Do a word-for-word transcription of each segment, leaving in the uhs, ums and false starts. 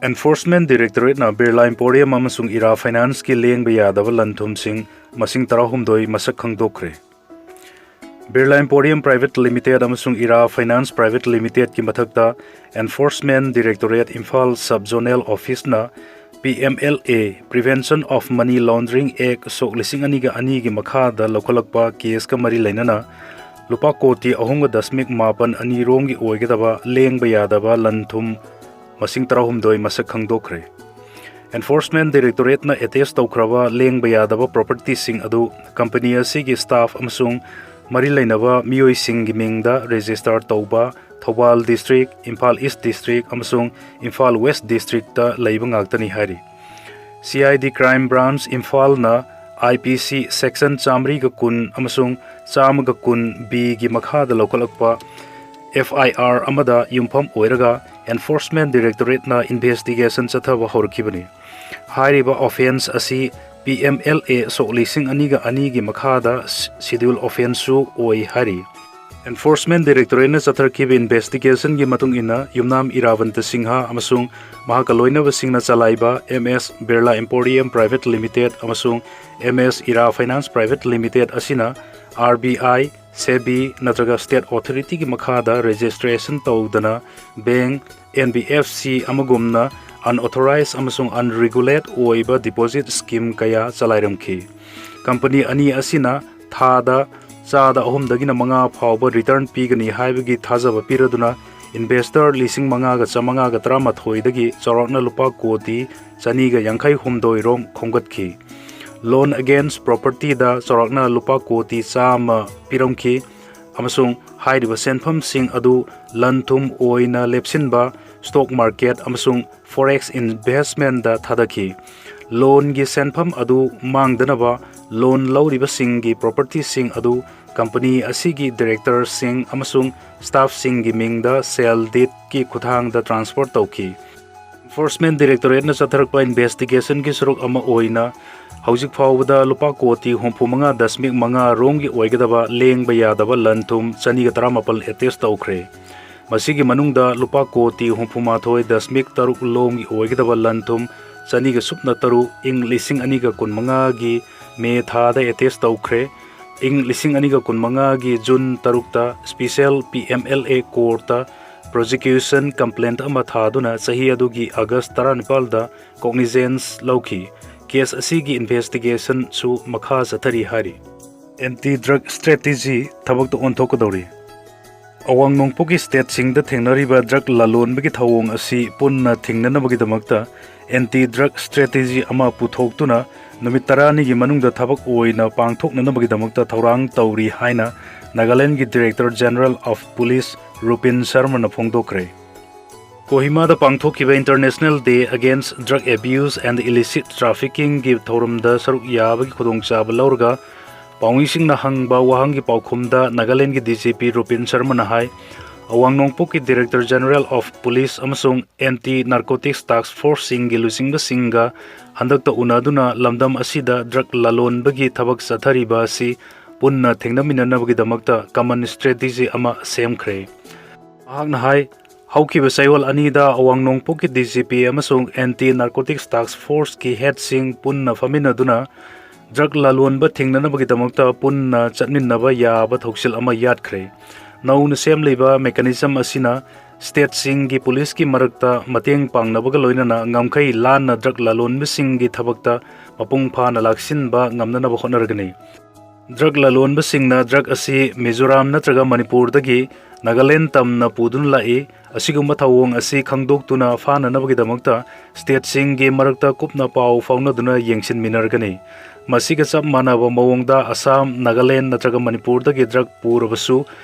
Enforcement Directorate-ꯅ Birla Emporium ꯑꯃꯁꯨꯡ era Finance-ꯀꯤ ꯂꯦꯡꯕ ꯌꯥꯗꯕ ꯂꯟ-ꯊꯨꯝꯁꯤꯡ ꯃꯁꯤꯡ ꯇꯔꯥꯍꯨꯝꯗꯣꯏ ꯃꯁꯛ ꯈꯪꯗꯣꯛꯈ꯭ꯔꯦ꯫ Birla Emporium Private Limited ꯑꯃꯁꯨꯡ ꯏꯔꯥ Finance Private Limited-ꯀꯤ ꯃꯊꯛꯇ Enforcement Directorate Imphal Sub Zonal Office-ꯅ P M L A, Prevention of Money Laundering Act ꯁꯣꯛ ꯂꯤꯁꯤꯡ ꯑꯅꯤꯒ ꯑꯅꯤꯒꯤ ꯃꯈꯥꯗ ꯂꯧꯈꯠꯂꯛꯄ case-ꯀ ꯃꯔꯤ ꯂꯩꯅꯅ ꯂꯨꯄꯥ ꯀꯣꯇꯤ ꯑꯍꯨꯝꯒ ꯗꯁꯃꯤꯛ ꯃꯥꯄꯟ ꯑꯅꯤ ꯔꯣꯝꯒꯤ ꯑꯣꯏꯒꯗꯕ ꯂꯦꯡꯕ ꯌꯥꯗꯕ ꯂꯟ-ꯊꯨꯝ ꯃꯁꯤꯡ ꯇꯔꯥꯍꯨꯝꯗꯣꯏ ꯃꯁꯛ ꯈꯪꯗꯣꯛꯈ꯭ꯔꯦ꯫ Enforcement Directorate-ꯅ attach ꯇꯧꯈ꯭ꯔꯕ ꯂꯦꯡꯕ ꯌꯥꯗꯕ property-ꯁꯤꯡ ꯑꯗꯨ company ꯑꯁꯤꯒꯤ staff ꯑꯃꯁꯨꯡ ꯃꯔꯤ ꯂꯩꯅꯕ ꯃꯤꯑꯣꯏꯁꯤꯡꯒꯤ ꯃꯤꯡꯗ register ꯇꯧꯕ Thoubal District, Imphal East District ꯑꯃꯁꯨꯡ ꯏꯝꯐꯥꯜ West District-ꯇ ꯂꯩꯕ ꯉꯥꯛꯇꯅꯤ ꯍꯥꯏꯔꯤ꯫ C I D Crime Branch ꯏꯝꯐꯥꯜꯅ I P C section ꯆꯥꯃꯔꯤꯒ ꯀꯨꯟ ꯑꯃꯁꯨꯡ ꯆꯥꯝꯃꯒ ꯀꯨꯟ B-ꯒꯤ ꯃꯈꯥꯗ ꯂꯧꯈꯠꯂꯛꯄ F I R ꯑꯃꯗ ꯌꯨꯝꯐꯝ ꯑꯣꯏꯔꯒ Enforcement Directorate-ꯅ investigation ꯆꯠꯊꯕ ꯍꯧꯔꯛꯈꯤꯕꯅꯤ꯫ ꯍꯥꯏꯔꯤꯕ offence ꯑꯁꯤ P M L A ꯁꯣꯛ ꯂꯤꯁꯤꯡ ꯑꯅꯤꯒ ꯑꯅꯤꯒꯤ ꯃꯈꯥꯗ ꯁ-, schedule offence-ꯁꯨ ꯑꯣꯏ ꯍꯥꯏꯔꯤ꯫ Enforcement Directorate-ꯅ ꯆꯠꯊꯔꯛꯈꯤꯕ investigation-ꯒꯤ ꯃꯇꯨꯡ ꯏꯟꯅ, ꯌꯨꯝꯅꯥꯝ ꯏꯔꯥꯕꯟꯇ ꯁꯤꯡꯍ ꯑꯃꯁꯨꯡ ꯃꯍꯥꯛꯀ ꯂꯣꯏꯅꯕꯁꯤꯡꯅ ꯆꯂꯥꯏꯕ M S Birla Emporium Private Limited ꯑꯃꯁꯨꯡ M S era Finance Private Limited ꯑꯁꯤꯅ R B I, SEBI ꯅꯠꯇ꯭ꯔꯒ state authority-ꯒꯤ ꯃꯈꯥꯗ registration ꯇꯧꯗꯅ bank, N B F C ꯑꯃꯒꯨꯝꯅ unauthorized ꯑꯃꯁꯨꯡ unregulated ꯑꯣꯏꯕ deposit scheme ꯀꯌꯥ ꯆꯂꯥꯏꯔꯝꯈꯤ꯫ Company ꯑꯅꯤ ꯑꯁꯤꯅ ꯊꯥꯗ ꯆꯥꯗ ꯑꯍꯨꯝꯗꯒꯤꯅ ꯃꯉꯥ ꯐꯥꯎꯕ return ꯄꯤꯒꯅꯤ ꯍꯥꯏꯕꯒꯤ ꯊꯥꯖꯕ ꯄꯤꯔꯗꯨꯅ, investor ꯂꯤꯁꯤꯡ ꯃꯉꯥꯒ ꯆꯥꯃꯉꯥꯒ ꯇꯔꯥꯃꯥꯊꯣꯏꯗꯒꯤ ꯆꯥꯎꯔꯥꯛꯅ ꯂꯨꯄꯥ ꯀꯣꯇꯤ ꯆꯅꯤꯒ ꯌꯥꯡꯈꯩ ꯍꯨꯝꯗꯣꯏ ꯔꯣꯝ ꯈꯣꯝꯒꯠꯈꯤ꯫ Loan against property-ꯗ ꯆꯥꯎꯔꯥꯛꯅ ꯂꯨꯄꯥ ꯀꯣꯇꯤ ꯆꯥꯝꯃ ꯄꯤꯔꯝꯈꯤ, ꯑꯃꯁꯨꯡ ꯍꯥꯏꯔꯤꯕ ꯁꯦꯟꯐꯝꯁꯤꯡ ꯑꯗꯨ ꯂꯟ-ꯊꯨꯝ ꯑꯣꯏꯅ ꯂꯦꯞꯁꯤꯟꯕ, stock market ꯑꯃꯁꯨꯡ forex investment-ꯗ ꯊꯥꯗꯈꯤ꯫ Loan-ꯒꯤ ꯁꯦꯟꯐꯝ ꯑꯗꯨ ꯃꯥꯡꯗꯅꯕ loan ꯂꯧꯔꯤꯕꯁꯤꯡꯒꯤ property-ꯁꯤꯡ ꯑꯗꯨ company ꯑꯁꯤꯒꯤ director-ꯁꯤꯡ ꯑꯃꯁꯨꯡ staff-ꯁꯤꯡꯒꯤ ꯃꯤꯡꯗ sale deed-ꯀꯤ ꯈꯨꯠꯊꯥꯡꯗ transfer ꯇꯧꯈꯤ꯫ Enforcement Directorate-ꯅ ꯆꯠꯊꯔꯛꯄ investigation-ꯒꯤ ꯁꯔꯨꯛ ꯑꯃ ꯑꯣꯏꯅ ꯍꯧꯖꯤꯛ ꯐꯥꯎꯕꯗ ꯂꯨꯄꯥ ꯀꯣꯇꯤ ꯍꯨꯝꯐꯨ ꯃꯉꯥ ꯗꯁꯃꯤꯛ ꯃꯉꯥ ꯔꯣꯝꯒꯤ ꯑꯣꯏꯒꯗꯕ ꯂꯦꯡꯕ ꯌꯥꯗꯕ ꯂꯟ-ꯊꯨꯝ ꯆꯅꯤꯒ ꯇꯔꯥꯃꯥꯄꯜ attach ꯇꯧꯈ꯭ꯔꯦ꯫ ꯃꯁꯤꯒꯤ ꯃꯅꯨꯡꯗ ꯂꯨꯄꯥ ꯀꯣꯇꯤ ꯍꯨꯝꯐꯨ ꯃꯥꯊꯣꯏ ꯗꯁꯃꯤꯛ ꯇꯔꯨꯛ ꯂꯣꯝꯒꯤ ꯑꯣꯏꯒꯗꯕ ꯂꯟ ꯊꯨꯝ ꯆꯅꯤꯒ ꯁꯨꯞꯅ ꯇꯔꯨꯛ ꯏꯪ ꯂꯤꯁꯤꯡ ꯑꯅꯤꯒ ꯀꯨꯟ ꯃꯉꯥꯒꯤ ꯃꯦ ꯊꯥꯗ ꯑꯦꯇꯦꯁ ꯇꯧꯈ꯭ꯔꯦ꯫ ꯏꯪ ꯂꯤꯁꯤꯡ ꯑꯅꯤꯒ ꯀꯨꯟ ꯃꯉꯥꯒꯤ ꯖꯨꯟ ꯇꯔꯨꯛꯇ special P M L A ꯀꯣꯔꯠꯇ ꯄ꯭ꯔꯣꯁꯤꯀ꯭ꯌꯨꯁꯟ ꯀꯝꯄ꯭ꯂꯦꯟꯠ ꯑꯃ ꯊꯥꯗꯨꯅ ꯆꯍꯤ ꯑꯗꯨꯒꯤ ꯑꯥꯒꯁ ꯇꯔꯥꯅꯤꯄꯥꯜꯗ ꯀꯣꯒꯅꯤꯖꯦꯟꯁ ꯂꯧꯈꯤ꯫ ꯀꯦꯁ ꯑꯁꯤꯒꯤ ꯏꯟꯚꯦꯁꯇꯤꯒꯦꯁꯟꯁꯨ ꯃꯈꯥ ꯆꯠꯊꯔꯤ ꯍꯥꯏꯔꯤ꯫ ꯑꯦꯟꯇꯤ ꯗ꯭ꯔꯒ ꯁ꯭ꯇ꯭ꯔꯦꯇꯦꯖꯤ ꯊꯕꯛꯇ ꯑꯣꯟꯊꯣꯛꯀꯗꯧꯔꯤ꯫ ꯑꯋꯥꯡ ꯅꯣꯡꯄꯣꯛꯀꯤ ꯁ꯭ꯇꯦꯠꯁꯤꯡꯗ ꯊꯦꯡꯅꯔꯤꯕ ꯗ꯭ꯔꯒ ꯂꯂꯣꯟꯕꯒꯤ ꯊꯧꯑꯣꯡ ꯑꯁꯤ ꯄꯨꯟꯅ ꯊꯤꯡꯅꯅꯕꯒꯤꯗꯃꯛꯇ ꯑꯦꯟꯇꯤ ꯗ꯭ꯔꯒ ꯁ꯭ꯇ꯭ꯔꯦꯇꯦꯖꯤ ꯑꯃ ꯄꯨꯊꯣꯛꯇꯨꯅ ꯅꯨꯃꯤꯠ ꯇꯔꯥꯅꯤꯒꯤ ꯃꯅꯨꯡꯗ ꯊꯕꯛ ꯑꯣꯏꯅ ꯄꯥꯡꯊꯣꯛꯅꯅꯕꯒꯤꯗꯃꯛꯇ ꯊꯧꯔꯥꯡ ꯇꯧꯔꯤ ꯍꯥꯏꯅ ꯅꯥꯒꯥꯂꯦꯟꯗꯒꯤ ꯗꯤꯔꯦꯛꯇꯔ ꯖꯦꯅꯔꯦꯜ ꯑꯣꯐ ꯄꯨꯂꯤꯁ ꯔꯨꯄꯤꯟ ꯁꯔꯃꯅ ꯐꯣꯡꯗꯣꯛꯈ꯭ꯔꯦ꯫ ꯀꯣꯍꯤꯃꯥꯗ ꯄꯥꯡꯊꯣꯛꯈꯤꯕ International Day Against Drug Abuse and Illicit Traffickingꯒꯤ ꯊꯧꯔꯝꯗ ꯁꯔꯨꯛ ꯌꯥꯕꯒꯤ ꯈꯨꯗꯣꯡꯆꯥꯕ ꯂꯧꯔꯒ ꯄꯥꯎꯃꯤꯁꯤꯡꯅ ꯍꯪꯕ ꯋꯥꯍꯪꯒꯤ ꯄꯥꯎꯈꯨꯝꯗ ꯅꯥꯒꯥꯂꯦꯟꯗꯒꯤ ꯗꯤ ꯖꯤ ꯄꯤ ꯔꯨꯄꯤꯟ ꯁꯔꯃꯅ ꯍꯥꯏ, ꯑꯋꯥꯡ ꯅꯣꯡꯄꯣꯛꯀꯤ ꯗꯤꯔꯦꯛꯇꯔ ꯖꯦꯅꯔꯦꯜ ꯑꯣꯐ ꯄꯨꯂꯤꯁ ꯑꯃꯁꯨꯡ ꯑꯦꯟꯇꯤ ꯅꯥꯔꯀꯣꯇꯤꯛꯁ ꯇꯥꯁꯛ ꯐꯣꯔꯁꯁꯤꯡꯒꯤ ꯂꯨꯆꯤꯡꯕꯁꯤꯡꯒ ꯍꯟꯗꯛꯇ ꯎꯅꯗꯨꯅ ꯂꯝꯗꯝ ꯑꯁꯤꯗ ꯗ꯭ꯔꯒ ꯂꯂꯣꯟꯕꯒꯤ ꯊꯕꯛ ꯆꯠꯊꯔꯤꯕ ꯑꯁꯤ ꯄꯨꯟꯅ ꯊꯦꯡꯅꯃꯤꯟꯅꯅꯕꯒꯤꯗꯃꯛꯇ ꯀꯃꯟ ꯁ꯭ꯇ꯭ꯔꯦꯇꯦꯖꯤ ꯑꯃ ꯁꯦꯝꯈ꯭ꯔꯦ꯫ ꯃꯍꯥꯛꯅ ꯍꯥꯏ, ꯍꯧꯈꯤꯕ ꯆꯌꯣꯜ ꯑꯅꯤꯗ ꯑꯋꯥꯡ ꯅꯣꯡꯄꯣꯛꯀꯤ ꯗꯤ ꯖꯤ ꯄꯤ ꯑꯃꯁꯨꯡ ꯑꯦꯟꯇꯤ ꯅꯥꯔꯀꯣꯇꯤꯛꯁ ꯇꯥꯁꯛ ꯐꯣꯔꯁꯀꯤ ꯍꯦꯗꯁꯤꯡ ꯄꯨꯟꯅ ꯐꯝꯃꯤꯟꯅꯗꯨꯅ ꯗ꯭ꯔꯒ ꯂꯂꯣꯟꯕ ꯊꯤꯡꯅꯅꯕꯒꯤꯗꯃꯛꯇ ꯄꯨꯟꯅ ꯆꯠꯃꯤꯟꯅꯕ ꯌꯥꯕ ꯊꯧꯁꯤꯜ ꯑꯃ ꯌꯥꯠꯈ꯭ꯔꯦ꯫ ꯅꯧꯅ ꯁꯦꯝꯂꯤꯕ ꯃꯦꯀꯥꯅꯤꯖꯝ ꯑꯁꯤꯅ ꯁ꯭ꯇꯦꯠꯁꯤꯡꯒꯤ ꯄꯨꯂꯤꯁꯀꯤ ꯃꯔꯛꯇ ꯃꯇꯦꯡ ꯄꯥꯡꯅꯕꯒ ꯂꯣꯏꯅꯅ ꯉꯝꯈꯩ ꯂꯥꯟꯅ ꯗ꯭ꯔꯒ ꯂꯂꯣꯟꯕꯁꯤꯡꯒꯤ ꯊꯕꯛꯇ ꯃꯄꯨꯡ ꯐꯥꯅ ꯂꯥꯛꯁꯤꯟꯕ ꯉꯝꯅꯅꯕ ꯍꯣꯠꯅꯔꯒꯅꯤ꯫ ꯗ꯭ꯔꯒ ꯂꯂꯣꯟꯕꯁꯤꯡꯅ ꯗ꯭ꯔꯒ ꯑꯁꯤ ꯃꯤꯖꯣꯔꯥꯝ ꯅꯠꯇ꯭ꯔꯒ ꯃꯅꯤꯄꯨꯔꯗꯒꯤ ꯅꯥꯒꯥꯂꯦꯟ ꯇꯝꯅ ꯄꯨꯗꯨꯅ ꯂꯥꯛꯏ꯫ ꯑꯁꯤꯒꯨꯝꯕ ꯊꯧꯑꯣꯡ ꯑꯁꯤ ꯈꯪꯗꯣꯛꯇꯨꯅ ꯐꯥꯅꯅꯕꯒꯤꯗꯃꯛꯇ ꯁ꯭ꯇꯦꯠꯁꯤꯡꯒꯤ ꯃꯔꯛꯇ ꯀꯨꯞꯅ ꯄꯥꯎ ꯐꯥꯎꯅꯗꯨꯅ ꯌꯦꯡꯁꯤꯟꯃꯤꯟꯅꯔꯒꯅꯤ꯫ ꯃꯁꯤꯒ ꯆꯞ ꯃꯥꯟꯅꯕ ꯃꯑꯣꯡꯗ ꯑꯁꯥꯝ, ꯅꯥꯒꯥꯂꯦꯟ ꯅꯠꯇ꯭ꯔꯒ ꯃꯅꯤꯄꯨꯔꯗꯒꯤ ꯗ꯭ꯔꯒ ꯄꯨꯔꯕꯁꯨ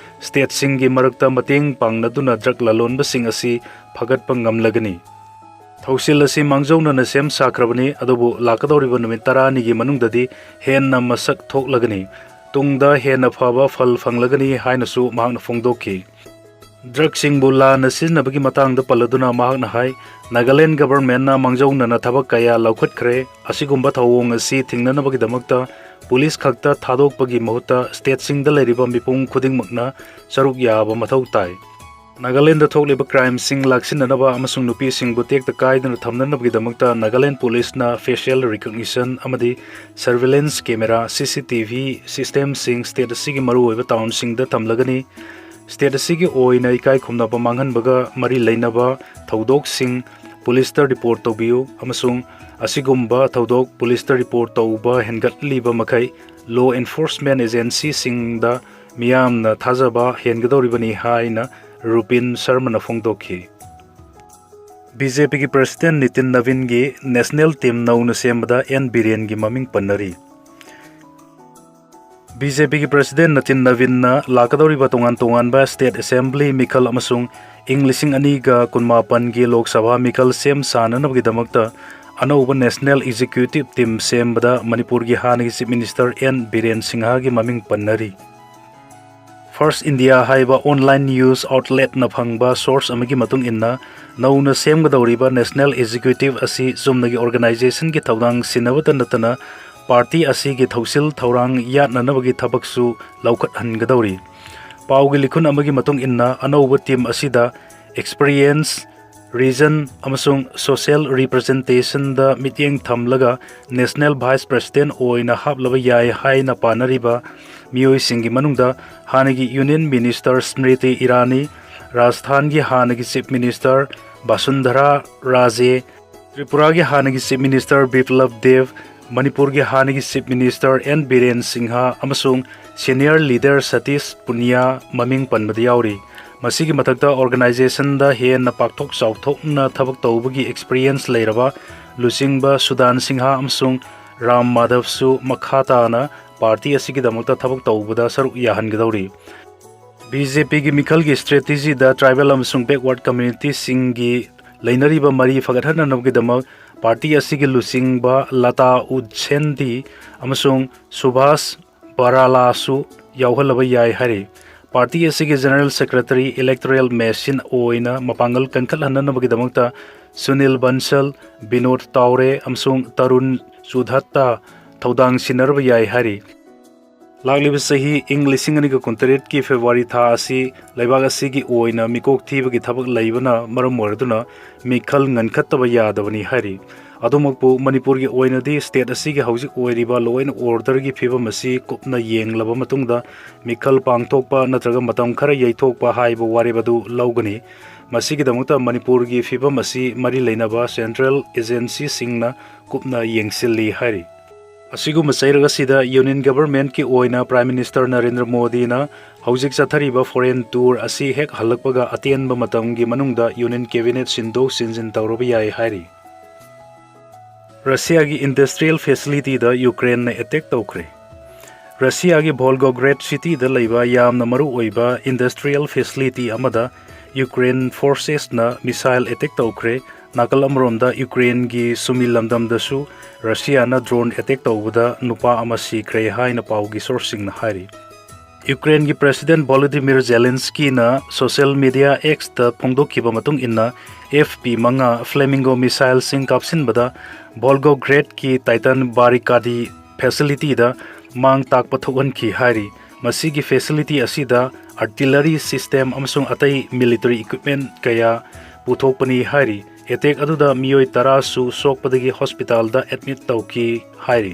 ꯁ꯭ꯇꯦꯠꯁꯤꯡꯒꯤ ꯃꯔꯛꯇ ꯃꯇꯦꯡ ꯄꯥꯡꯅꯗꯨꯅ ꯗ꯭ꯔꯒ ꯂꯂꯣꯟꯕꯁꯤꯡ ꯑꯁꯤ ꯐꯒꯠꯄ ꯉꯝꯂꯒꯅꯤ꯫ ꯊꯧꯁꯤꯜ ꯑꯁꯤ ꯃꯥꯡꯖꯧꯅꯅ ꯁꯦꯝ ꯁꯥꯈ꯭ꯔꯕꯅꯤ, ꯑꯗꯨꯕꯨ ꯂꯥꯛꯀꯗꯧꯔꯤꯕ ꯅꯨꯃꯤꯠ ꯇꯔꯥꯅꯤꯒꯤ ꯃꯅꯨꯡꯗꯗꯤ ꯍꯦꯟꯅ ꯃꯁꯛ ꯊꯣꯛꯂꯒꯅꯤ꯫ ꯇꯨꯡꯗ ꯍꯦꯟꯅ ꯐꯕ ꯐꯜ ꯐꯪꯂꯒꯅꯤ ꯍꯥꯏꯅꯁꯨ ꯃꯍꯥꯛꯅ ꯐꯣꯡꯗꯣꯛꯈꯤ꯫ ꯗ꯭ꯔꯒꯁꯤꯡꯕꯨ ꯂꯥꯟꯅ ꯁꯤꯖꯤꯟꯅꯕꯒꯤ ꯃꯇꯥꯡꯗ ꯄꯜꯂꯗꯨꯅ ꯃꯍꯥꯛꯅ ꯍꯥꯏ, ꯅꯥꯒꯥꯂꯦꯟ ꯒꯚꯔꯟꯃꯦꯟꯠꯅ ꯃꯥꯡꯖꯧꯅꯅ ꯊꯕꯛ ꯀꯌꯥ ꯂꯧꯈꯠꯈ꯭ꯔꯦ꯫ ꯑꯁꯤꯒꯨꯝꯕ ꯊꯧꯑꯣꯡ ꯑꯁꯤ ꯊꯤꯡꯅꯅꯕꯒꯤꯗꯃꯛꯇ ꯄꯨꯂꯤꯁ ꯈꯛꯇ ꯊꯥꯗꯣꯛꯄꯒꯤ ꯃꯍꯨꯠꯇ ꯁ꯭ꯇꯦꯠꯁꯤꯡꯗ ꯂꯩꯔꯤꯕ ꯃꯤꯄꯨꯝ ꯈꯨꯗꯤꯡꯃꯛꯅ ꯁꯔꯨꯛ ꯌꯥꯕ ꯃꯊꯧ ꯇꯥꯏ꯫ ꯅꯥꯒꯥꯂꯦꯟꯗ ꯊꯣꯛꯂꯤꯕ crimeꯁꯤꯡ ꯂꯥꯛꯁꯤꯟꯅꯅꯕ ꯑꯃꯁꯨꯡ ꯅꯨꯄꯤꯁꯤꯡꯕꯨ ꯇꯦꯛꯇ ꯀꯥꯏꯗꯅ ꯊꯝꯅꯅꯕꯒꯤꯗꯃꯛꯇ ꯅꯥꯒꯥꯂꯦꯟ ꯄꯨꯂꯤꯁꯅ facial recognition ꯑꯃꯗꯤ surveillance camera, C C T V systemꯁꯤꯡ state ꯑꯁꯤꯒꯤ ꯃꯔꯨꯑꯣꯏꯕ townꯁꯤꯡꯗ ꯊꯝꯂꯒꯅꯤ꯫ State ꯑꯁꯤꯒꯤ ꯑꯣꯏꯅ ꯏꯀꯥꯏ ꯈꯨꯝꯅꯕ ꯃꯥꯡꯍꯟꯕꯒ ꯃꯔꯤ ꯂꯩꯅꯕ ꯊꯧꯗꯣꯛꯁꯤꯡ ꯄꯨꯂꯤꯁꯇ report ꯇꯧꯕꯤꯌꯨ ꯑꯃꯁꯨꯡ ꯑꯁꯤꯒꯨꯝꯕ ꯊꯧꯗꯣꯛ ꯄꯨꯂꯤꯁꯇ report ꯇꯧꯕ ꯍꯦꯟꯒꯠꯂꯤꯕ ꯃꯈꯩ law enforcement agencyꯁꯤꯡꯗ ꯃꯤꯌꯥꯝꯅ ꯊꯥꯖꯕ ꯍꯦꯟꯒꯗꯧꯔꯤꯕꯅꯤ ꯍꯥꯏꯅ ꯔꯨꯄꯤꯟ ꯁꯔꯃꯅ ꯐꯣꯡꯗꯣꯛꯈꯤ꯫ BJPꯒꯤ president ꯅꯤꯇꯤꯟ ꯅꯕꯤꯟꯒꯤ national team ꯅꯧꯅ ꯁꯦꯝꯕꯗ ꯑꯦꯟ ꯕꯤꯔꯦꯟꯒꯤ ꯃꯃꯤꯡ ꯄꯟꯅꯔꯤ꯫ BJPꯒꯤ president ꯅꯤꯇꯤꯟ ꯅꯕꯤꯟꯅ ꯂꯥꯛꯀꯗꯧꯔꯤꯕ ꯇꯣꯉꯥꯟ ꯇꯣꯉꯥꯟꯕ state assembly ꯃꯤꯈꯜ ꯑꯃꯁꯨꯡ ꯏꯪ ꯂꯤꯁꯤꯡ ꯑꯅꯤꯒ ꯀꯨꯟꯃꯥꯄꯟꯒꯤ ꯂꯣꯛ ꯁꯚꯥ ꯃꯤꯈꯜ ꯁꯦꯝ ꯁꯥꯅꯅꯕꯒꯤꯗꯃꯛꯇ ꯑꯅꯧꯕ national executive team ꯁꯦꯝꯕꯗ ꯃꯅꯤꯄꯨꯔꯒꯤ ꯍꯥꯟꯅꯒꯤ chief minister ꯑꯦꯟ ꯕꯤꯔꯦꯟ ꯁꯤꯡꯍꯒꯤ ꯃꯃꯤꯡ ꯄꯟꯅꯔꯤ꯫ First India ꯍꯥꯏꯕ online news outletꯅ ꯐꯪꯕ source ꯑꯃꯒꯤ ꯃꯇꯨꯡ ꯏꯟꯅ, ꯅꯧꯅ ꯁꯦꯝꯒꯗꯧꯔꯤꯕ national executive ꯑꯁꯤ ꯆꯨꯝꯅꯒꯤ organizationꯒꯤ ꯊꯧꯗꯥꯡ ꯁꯤꯟꯅꯕꯇ ꯅꯠꯇꯅ party ꯑꯁꯤꯒꯤ ꯊꯧꯁꯤꯜ ꯊꯧꯔꯥꯡ ꯌꯥꯠꯅꯅꯕꯒꯤ ꯊꯕꯛꯁꯨ ꯂꯧꯈꯠꯍꯟꯒꯗꯧꯔꯤ꯫ ꯄꯥꯎꯒꯤ ꯂꯤꯈꯨꯟ ꯑꯃꯒꯤ ꯃꯇꯨꯡ ꯏꯟꯅ, ꯑꯅꯧꯕ team ꯑꯁꯤꯗ experience, region ꯑꯃꯁꯨꯡ social representationꯗ ꯃꯤꯠꯌꯦꯡ ꯊꯝꯂꯒ national vice president ꯑꯣꯏꯅ ꯍꯥꯞꯂꯕ ꯌꯥꯏ ꯍꯥꯏꯅ ꯄꯥꯅꯔꯤꯕ ꯃꯤꯑꯣꯏꯁꯤꯡꯒꯤ ꯃꯅꯨꯡꯗ ꯍꯥꯟꯅꯒꯤ union minister ꯁ꯭ꯃ꯭ꯔꯤꯇꯤ ꯏꯔꯥꯅꯤ, ꯔꯥꯖꯁꯊꯥꯟꯒꯤ ꯍꯥꯟꯅꯒꯤ chief minister ꯕꯥꯁꯨꯟꯙꯔꯥ ꯔꯥꯖꯦ, ꯇ꯭ꯔꯤꯄꯨꯔꯥꯒꯤ ꯍꯥꯟꯅꯒꯤ chief minister ꯕꯤꯄ꯭ꯂꯕ ꯗꯦꯕ, ꯃꯅꯤꯄꯨꯔꯒꯤ ꯍꯥꯟꯅꯒꯤ chief minister N Biren Singh ꯑꯃꯁꯨꯡ senior leader ꯁꯇꯤꯁ ꯄꯨꯅꯤꯌꯥ ꯃꯃꯤꯡ ꯄꯟꯕꯗ ꯌꯥꯎꯔꯤ꯫ ꯃꯁꯤꯒꯤ ꯃꯊꯛꯇ organizationꯗ ꯍꯦꯟꯅ ꯄꯥꯛꯊꯣꯛ ꯆꯥꯎꯊꯣꯛꯅ ꯊꯕꯛ ꯇꯧꯕꯒꯤ experience ꯂꯩꯔꯕ ꯂꯨꯆꯤꯡꯕ ꯁꯨꯗꯥꯟ ꯁꯤꯡꯍ ꯑꯃꯁꯨꯡ ꯔꯥꯝ ꯃꯥꯙꯕꯁꯨ ꯃꯈꯥ ꯇꯥꯅ party ꯑꯁꯤꯒꯤꯗꯃꯛꯇ ꯊꯕꯛ ꯇꯧꯕꯗ ꯁꯔꯨꯛ ꯌꯥꯍꯟꯒꯗꯧꯔꯤ꯫ BJPꯒꯤ ꯃꯤꯈꯜꯒꯤ strategyꯗ tribal ꯑꯃꯁꯨꯡ backward communityꯁꯤꯡꯒꯤ ꯂꯩꯅꯔꯤꯕ ꯃꯔꯤ ꯐꯒꯠꯍꯟꯅꯅꯕꯒꯤꯗꯃꯛ party ꯑꯁꯤꯒꯤ ꯂꯨꯆꯤꯡꯕ ꯂꯇꯥ ꯎꯗꯁꯦꯟꯗꯤ ꯑꯃꯁꯨꯡ ꯁꯨꯚꯥꯁ ꯕꯔꯥꯂꯥꯁꯨ ꯌꯥꯎꯍꯜꯂꯕ ꯌꯥꯏ ꯍꯥꯏꯔꯤ꯫ Party ꯑꯁꯤꯒꯤ general secretary, electoral machine ꯑꯣꯏꯅ ꯃꯄꯥꯡꯒꯜ ꯀꯟꯈꯠꯍꯟꯅꯅꯕꯒꯤꯗꯃꯛꯇ ꯁꯨꯅꯤꯜ ꯕꯟꯁꯜ, ꯕꯤꯅꯣꯗ ꯇꯥꯎꯔꯦ ꯑꯃꯁꯨꯡ ꯇꯔꯨꯟ ꯆꯨꯙꯠꯇ ꯊꯧꯗꯥꯡ ꯁꯤꯟꯅꯔꯕ ꯌꯥꯏ ꯍꯥꯏꯔꯤ꯫ ꯂꯥꯛꯂꯤꯕ ꯆꯍꯤ ꯏꯪ ꯂꯤꯁꯤꯡ ꯑꯅꯤꯒ ꯀꯨꯟꯇꯔꯦꯠꯀꯤ ꯐꯦꯕ꯭ꯔꯨꯋꯥꯔꯤ ꯊꯥ ꯑꯁꯤ ꯂꯩꯕꯥꯛ ꯑꯁꯤꯒꯤ ꯑꯣꯏꯅ ꯃꯤꯀꯣꯛ ꯊꯤꯕꯒꯤ ꯊꯕꯛ ꯂꯩꯕꯅ ꯃꯔꯝ ꯑꯣꯏꯔꯗꯨꯅ ꯃꯤꯈꯜ ꯉꯟꯈꯠꯇꯕ ꯌꯥꯗꯕꯅꯤ ꯍꯥꯏꯔꯤ꯫ ꯑꯗꯨꯃꯛꯄꯨ ꯃꯅꯤꯄꯨꯔꯒꯤ ꯑꯣꯏꯅꯗꯤ state ꯑꯁꯤꯒꯤ ꯍꯧꯖꯤꯛ ꯑꯣꯏꯔꯤꯕ law and orderꯒꯤ ꯐꯤꯕꯝ ꯑꯁꯤ ꯀꯨꯞꯅ ꯌꯦꯡꯂꯕ ꯃꯇꯨꯡꯗ ꯃꯤꯈꯜ ꯄꯥꯡꯊꯣꯛꯄ ꯅꯠꯇ꯭ꯔꯒ ꯃꯇꯝ ꯈꯔ ꯌꯩꯊꯣꯛꯄ ꯍꯥꯏꯕ ꯋꯥꯔꯦꯞ ꯑꯗꯨ ꯂꯧꯒꯅꯤ꯫ ꯃꯁꯤꯒꯤꯗꯃꯛꯇ ꯃꯅꯤꯄꯨꯔꯒꯤ ꯐꯤꯕꯝ ꯑꯁꯤ ꯃꯔꯤ ꯂꯩꯅꯕ central agencyꯁꯤꯡꯅ ꯀꯨꯞꯅ ꯌꯦꯡꯁꯤꯜꯂꯤ ꯍꯥꯏꯔꯤ꯫ ꯑꯁꯤꯒꯨꯝꯕ ꯆꯩꯔꯛ ꯑꯁꯤꯗ Union Governmentꯀꯤ ꯑꯣꯏꯅ Prime Minister ꯅꯔꯦꯟꯗ꯭ꯔ ꯃꯣꯗꯤꯅ ꯍꯧꯖꯤꯛ ꯆꯠꯊꯔꯤꯕ foreign tour ꯑꯁꯤ ꯍꯦꯛ ꯍꯜꯂꯛꯄꯒ ꯑꯇꯦꯟꯕ ꯃꯇꯝꯒꯤ ꯃꯅꯨꯡꯗ Union Cabinet ꯁꯤꯟꯗꯣꯛ ꯁꯤꯟꯖꯤꯟ ꯇꯧꯔꯕ ꯌꯥꯏ ꯍꯥꯏꯔꯤ꯫ ꯔꯁꯤꯌꯥꯒꯤ industrial facilityꯗ ꯌꯨꯀ꯭ꯔꯦꯟꯅ attack ꯇꯧꯈ꯭ꯔꯦ꯫ ꯔꯁꯤꯌꯥꯒꯤ Volgograd cityꯗ ꯂꯩꯕ ꯌꯥꯝꯅ ꯃꯔꯨ ꯑꯣꯏꯕ industrial facility ꯑꯃꯗ ꯌꯨꯀ꯭ꯔꯦꯟ forcesꯅ missile attack ꯇꯧꯈ꯭ꯔꯦ꯫ ꯅꯥꯀꯜ ꯑꯃꯔꯣꯝꯗ ꯌꯨꯀ꯭ꯔꯦꯟꯒꯤ ꯁꯨꯃꯤ ꯂꯝꯗꯝꯗꯁꯨ ꯔꯁꯤꯌꯥꯅ drone attack ꯇꯧꯕꯗ ꯅꯨꯄꯥ ꯑꯃ ꯁꯤꯈ꯭ꯔꯦ ꯍꯥꯏꯅ ꯄꯥꯎꯒꯤ sourceꯁꯤꯡꯅ ꯍꯥꯏꯔꯤ꯫ ꯌꯨꯀ꯭ꯔꯦꯟꯒꯤ President Volodymyr Zelenskyꯅ social media Xꯇ ꯐꯣꯡꯗꯣꯛꯈꯤꯕ ꯃꯇꯨꯡ ꯏꯟꯅ, F P ꯃꯉꯥ Flamingo missileꯁꯤꯡ ꯀꯥꯞꯁꯤꯟꯕꯗ Volgogradꯀꯤ Titan Barikadi facilityꯗ ꯃꯥꯡ ꯇꯥꯛꯄ ꯊꯣꯛꯍꯟꯈꯤ ꯍꯥꯏꯔꯤ꯫ ꯃꯁꯤꯒꯤ facility ꯑꯁꯤꯗ artillery system ꯑꯃꯁꯨꯡ ꯑꯇꯩ military equipment ꯀꯌꯥ ꯄꯨꯊꯣꯛꯄꯅꯤ ꯍꯥꯏꯔꯤ꯫ Attack ꯑꯗꯨꯗ ꯃꯤꯑꯣꯏ ꯇꯔꯥꯁꯨ ꯁꯣꯛꯄꯗꯒꯤ hospitalꯗ admit ꯇꯧꯈꯤ ꯍꯥꯏꯔꯤ꯫